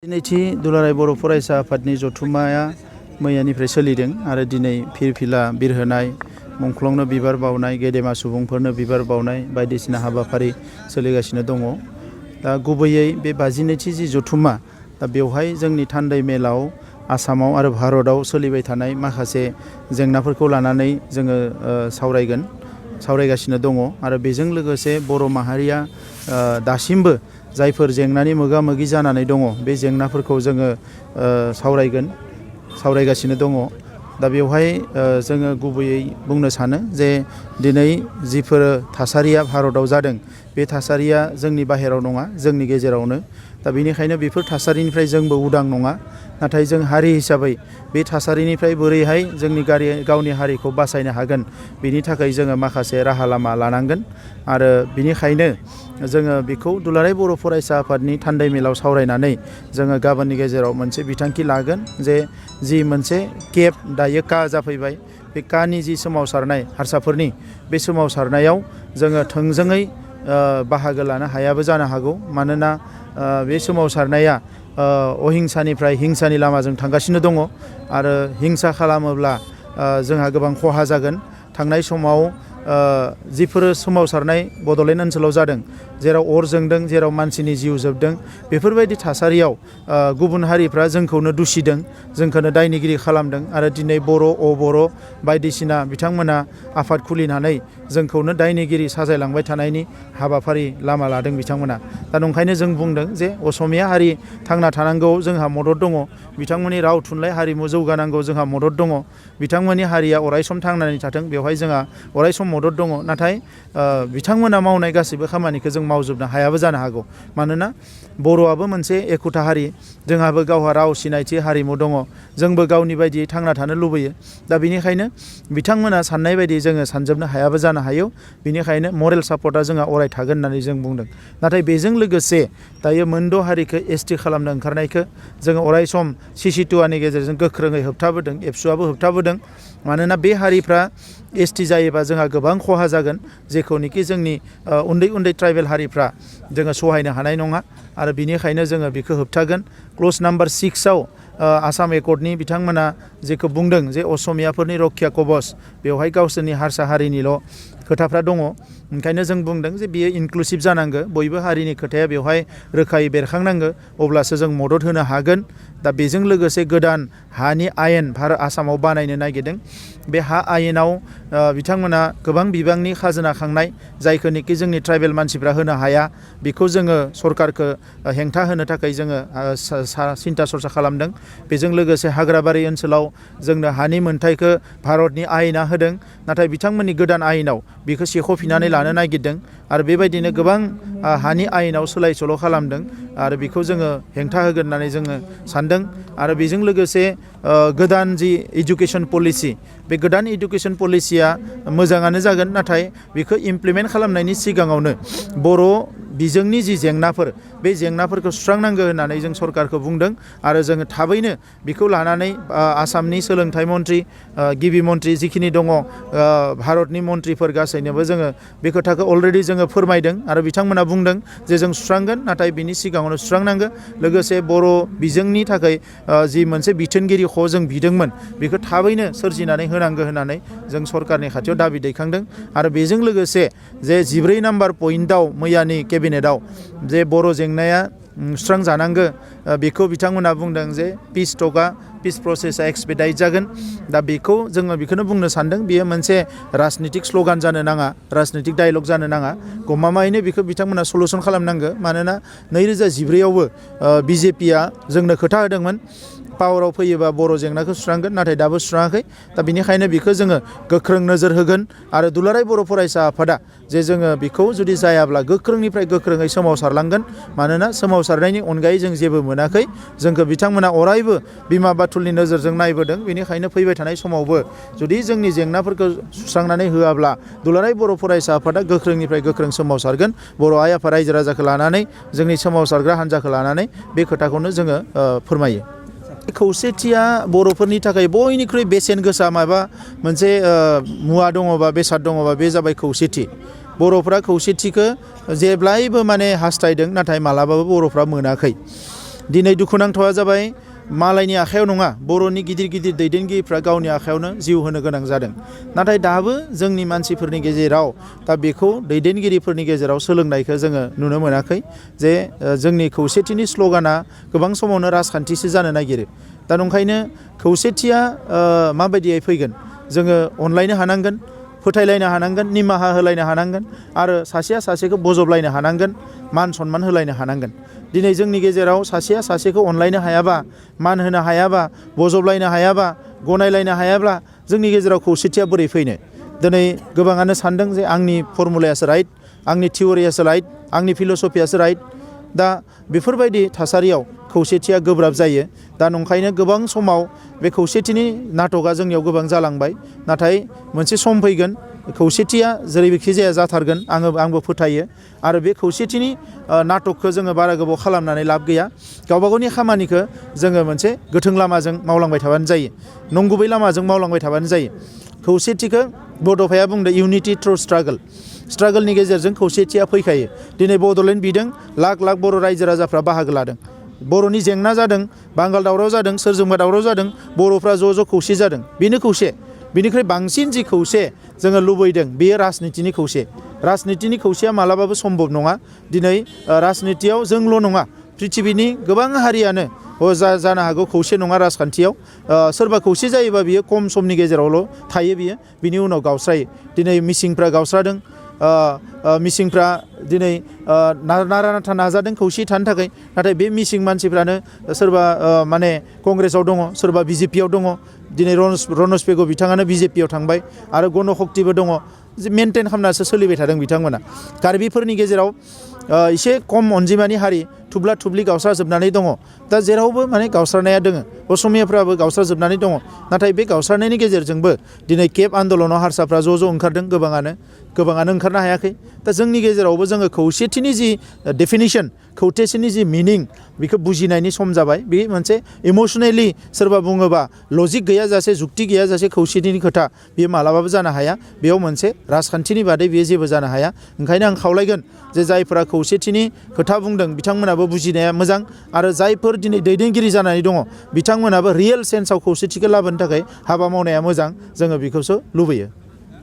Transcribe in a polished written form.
नैथि दुलाराय बर' फरायसा आफादनि जथुम्माया मैयानिफ्राय सोलिदों आरो दिनै फिरफिला बिरहोनाय मुंख्लंनो बिबार बावनाय गेदेमा सुबुंफोरनो बिबार बावनाय बायदिसिना हाबाफारि सोलिगासिनो दङ। दा गुबैयै बे 52थि जि जथुम्मा दा बेवहाय जोंनि थान्दै मेलाव आसामाव आरो भारतआव सोलिबाय थानाय माखासे जेंनाफोरखौ लानानै जोङो सावरायगासिनो दङ आरो बेजों लोगोसे बर' माहारिया दासिमबो जायफोर जेंनानि मोगा मोगि जानानै दङ बे जेंनाफोरखौ जोङो सावरायगासिनो दङ। दा बेवहाय जोङो गुबैयै बुंनो सानो जे दिनै जिफोर थासारिया भारतआव जादों बे थासारिया जोंनि बाहेराव नङा, जोंनि गेजेरावनो। दा बेनिखायनो बेफोर थासारिनिफ्राय जोंबो उदां नङा, नाथाय जों हारि हिसाबै बे थासारिनिफ्राय बोरैहाय जोंनि गावनि हारिखौ बासायनो हागोन बेनि थाखाय जोङो माखासे राहा लामा लानांगोन आरो बेनिखायनो जोङो बेखौ दुलाराय बर' फरायसा आफादनि थान्दै मेलाव सावरायनानै जोङो गाबोननि गेजेराव मोनसे बिथांखि लागोन जे जि मोनसे केप दायो का जाफैबाय, बे कानि जि सोमावसारनाय हारसाफोरनि बे सोमावसारनायाव जोङो थोंजोङै बाहागो लानो हायाबो जानो हागौ। मानोना बे सोमावसारनाया अहिंसानिफ्राय हिंसानि लामाजों थांगासिनो दङ आरो हिंसा खालामोब्ला जोंहा गोबां खहा जागोन। थांनाय समाव जिफोर सोमावसारनाय बड'लेण्ड ओनसोलाव जादों, जेराव अर जोंदों, जेराव मानसिनि जिउ जोबदों, बेफोरबायदि थासारियाव गुबुन हारिफ्रा जोंखौनो दुसिदों, जोंखौनो दायनिगिरि खालामदों आरो दिनै बर' अबर' बायदिसिना बिथांमोना आफाद खुलिनानै जोंखौनो दायनिगिरि साजायलांबाय थानायनि हाबाफारि लामा लादों बिथांमोना। दा नंखायनो जों बुंदों जे असमिया हारि थांना थानांगौ जोंहा मदद दङ, बिथांमोननि राव थुनलाइ हारिमु जौगानांगौ जोंहा मदद दङ, बिथांमोननि हारिया अरायसम थांनानै थाथों बेवहाय जोंहा अरायसम मदद दङ। नाथाय बिथांमोना मावनाय गासैबो खामानिखौ जों मावजोबनो हायाबो जानो हागौ। मानोना बर'आबो मोनसे एखुथा हारि, जोंहाबो गावहा राव सिनायथि हारिमु दङ, जोंबो गावनि बायदियै थांना थानो लुबैयो। दा बेनिखायनो बिथांमोना साननाय बायदि जोङो सानजोबनो हायाबो जानो हायो। बेनिखायनो मरेल सापर्टआ जोंहा अराय थागोन होननानै जों बुंदों। नाथाय बेजों लोगोसे दायो मोनद' हारिखौ एसटि खालामनो ओंखारनायखौ जोङो अरायसम CC2Aनि गेजेरजों गोख्रोङै होबथाबोदों, एबसुआबो होबथाबोदों। मानोना बे हारिफ्रा एसटि जायोबा जोंहा गोबां खहा जागोन, जेखौनोखि जोंनि उन्दै उन्दै ट्राइबेल हारिफ्रा जोङो सहायनो हानाय नङा आरो बिनिखायनो जोङो बेखौ होबथागोन। क्ल'ज नाम्बार 6आव आसाम एकर्डनि बिथांमोना जेखौ बुंदों जे असमियाफोरनि रक्षा कवच, बेवहाय गावसोरनि हारसा हारिनिल' खोथाफ्रा दङ। ओंखायनो जों बुंदों जे बियो इनक्लुसिभ जानांगौ, बयबो हारिनि खोथाया बेवहाय रोखायै बेरखांनांगौ, अब्लासो जों मदद होनो हागोन। दा बेजों लोगोसे गोदान हानि आयेन आसामाव बानायनो नागिरदों। बे हा आयेनाव बिथांमोना गोबां बिबांनि खाजोना खांनाय, जायखौनोखि जोंनि ट्राइबेल मानसिफ्रा होनो हाया, बेखौ जोङो सरकारखौ हेंथा होनो थाखाय जोङो सिन्था सरसा खालामदों। बेजों लोगोसे हाग्राबारि ओनसोलाव जोंनो हानि मोन्थायखौ भारतनि आयेना होदों, नाथाय बिथांमोननि गोदान आयेनाव बेखौ सेख'फिननानै लानो नागिरदों आरो बेबायदिनो गोबां हानि आयेनाव सोलाय सोल' खालामदों आरो बेखौ जोङो हेंथा होगोन होननानै जोङो सानदों। आरो बेजों लोगोसे गोदान जि इडुकेसन पलिसि, बे गोदान इडुकेसन पलिसिया मोजाङानो जागोन, नाथाय बेखौ इमप्लिमेन्ट खालामनायनि सिगाङावनो बर' बिजोंनि जि जेंनाफोर, बे जेंनाफोरखौ सुस्रांनांगौ होननानै जों सरकारखौ बुंदों आरो जोङो थाबैनो बेखौ लानानै आसामनि सोलोंथाइ मन्त्रि, गिबि मन्त्रि जिखिनि दङ, भारतनि मन्त्रिफोर गासैनोबो जोङो बे खोथाखौ अलरेडि जोङो फोरमायदों आरो बिथांमोना बुंदों जे जों सुस्रांगोन, नाथाय बिनि सिगाङावनो सुस्रांनांगौ। लोगोसे बर' बिजोंनि थाखाय जि मोनसे बिथोनगिरि जों बिदोंमोन, बेखौ थाबैनो सोरजिनानै होनांगौ होननानै जों सरकारनि खाथियाव दाबि दैखांदों। आरो बेजों लोगोसे जे 14 नाम्बार पइन्टआव मैयानि केबिनेटआव जे बर' जेंनाया सुस्रांजानांगौ, बेखौ बिथांमोना बुंदों जे पिस प्रसेसा एक्सपेडाइट जागोन। दा बेखौ जोङो बेखौनो बुंनो सानदों, बेयो मोनसे राजनितिक स्ल'गान जानो नाङा, राजनितिक डायलग जानो नाङा, गमामायैनो बेखौ बिथांमोना सलुसन खालामनांगौ। मानोना 2014आवबो BJPआ जोंनो खोथा होदोंमोन पावाराव फैयोबा बर' जेंनाखौ सुस्रांगोन, नाथाय दाबो सुस्राङाखै। दा बेनिखायनो बेखौ जोङो गोख्रों नोजोर होगोन आरो दुलाराय बर' फरायसा आफादा जे जोङो बेखौ जुदि जायाब्ला गोख्रोंनिफ्राय गोख्रोङै सोमावसारलांगोन। मानोना सोमावसारनायनि अनगायै जों जेबो मोनाखै, जोंखौ बिथांमोना अरायबो बिमा बाथुलनि नोजोरजों नायबोदों। बेनिखायनो फैबाय थानाय समावबो जुदि जोंनि जेंनाफोरखौ सुस्रांनानै होआब्ला दुलाराय बर' फरायसा आफादा गोख्रोंनिफ्राय गोख्रों सोमावसारगोन। बर' आइ आफाद रायजो राजाखौ लानानै, जोंनि सोमावसारग्रा हान्जाखौ लानानै बे खोथाखौनो जोङो फोरमायो। खौसेथिया बर'फोरनि थाखाय बयनिख्रुइ बेसेन गोसा माबा मोनसे मुवा दङबा, बेसाद दङबा, बे जाबाय खौसेथि। बर'फ्रा खौसेथिखौ जेब्लायबो हास्थायदों, नाथाय मालाबाबो बर'फ्रा मोनाखै। दिनै दुखुनांथावा जाबाय मालायनि आखायाव नङा, बर'नि गिदिर गिदिर दैदेनगिरिफ्रा गावनि आखायावनो जिउ होनो गोनां जादों। नाथाय दाबो जोंनि मानसिफोरनि गेजेराव दा बेखौ दैदेनगिरिफोरनि गेजेराव सोलोंनायखौ जोङो नुनो मोनाखै जे जोंनि खौसेथिनि स्ल'गाना गोबां समावनो राजखान्थिसो जानो नागिरो। दा नंखायनो खौसेथिया माबायदियै फैगोन? जोङो अनलायनो हानांगोन, फोथायलायनो हानांगोन, निमाहा होलायनो हानांगोन आरो सासेया सासेखौ बजबलायनो हानांगोन, मान सनमान होलायनो हानांगोन। दिनै जोंनि गेजेराव सासेया सासेखौ अनलायनो हायाबा, मान होनो हायाबा, बजबलायनो हायाबा, गनायलायनो हायाब्ला जोंनि गेजेराव खौसेथिया बोरै फैनो? दिनै गोबाङानो सानदों जे आंनि फर्मुलायासो राइट, आंनि थियरियासो राइट, आंनि फिल'सफियासो राइट। दा बेफोरबायदि थासारियाव खौसेथिया गोब्राब जायो। दा नंखायनो गोबां समाव बे खौसेथिनि नाटकआ जोंनियाव गोबां जालांबाय। नाथाय मोनसे सम फैगोन खौसेथिया जेरैखि जाया जाथारगोन, आंबो फोथायो। आरो बे खौसेथिनि नाटकखौ जोङो बारा गोबाव खालामनानै लाब गैया। गावबा गावनि खामानिखौ जोङो मोनसे गोथों लामाजों मावलांबाय थाबानो जायो, नंगुबै लामाजों मावलांबाय थाबानो जायो। खौसेथिखौ बड'फाया बुंदों इउनिटि थ्रु स्ट्रागल। स्ट्रागलनि गेजेरजों खौसेथिया फैखायो। दिनै बड'लेण्ड बिदों लाख लाख बर' रायजो राजाफ्रा बाहागो लादों। बर'नि जेंना जादों, बांगाल दावराव जादों, सोरजोंबा दावराव जादों, बर'फ्रा ज' खौसे जादों। बेनो खौसे। बिनिख्रुइ बांसिन जि खौसे जोङो लुबैदों बेयो राजनितिनि खौसे। राजनितिनि खौसेया मालाबाबो सम्भब नङा। दिनै राजनितियाव जोंल' नङा, पृथिबिनि गोबां हारियानो जानो हागौ खौसे नङा राजखान्थियाव। सोरबा खौसे जायोबा बियो खम समनि गेजेरावल' थायो, बिनि उनाव गावस्रायो। दिनै मिसिंफ्रा गावस्रादों, मिसिंफ्रा दिनै नारा नाथा नाजादों खौसे थानो थाखाय। नाथाय बे मिसिं मानसिफ्रानो सोरबा माने कंग्रेसाव दङ, सोरबा बिजेपियाव दङ। दिनै रनज पेगु बिथाङानो बिजेपियाव थांबाय आरो गण शक्तिबो दङ। मेनटेन खालामनासो सोलिबाय थादों बिथांमोना। कार्बिफोरनि गेजेराव एसे खम अनजिमानि हारि थुब्ला थुब्लि गावस्राजोबनानै दङ। दा जेरावबो माने गावस्रानाया दङ। असमियाफ्राबो गावस्राजोबनानै दङ। नाथाय बे गावस्रानायनि गेजेरजोंबो दिनै केप आन्दलनाव हारसाफ्रा ज' ओंखारदों, गोबाङानो ओंखारनो हायाखै। दा जोंनि गेजेरावबो जोङो खौसेथिनि जि डेफिनिसन, खौसेथिनि जि मिनिं, बेखौ बुजिनायनि सम जाबाय। बे मोनसे इमसनेलि सोरबा बुङोबा लजिक गैयाजासे, जुक्ति गैयाजासे खौसेथिनि खोथा बेयो मालाबाबो जानो हाया। बेयाव मोनसे राजखान्थिनि बादै बेयो जेबो जानो हाया। ओंखायनो आं खावलायगोन जे जायफोरा खौसेथिनि खोथा बुंदों बिथांमोनाबो बुजिनाया मोजां। आरो जायफोर दिनै दैदेनगिरि जानानै दङ बिथांमोनाबो रियेल सेन्सआव खौसेथिखौ लाबोनो थाखाय हाबा मावनाया मोजां। जोङो बेखौसो लुबैयो।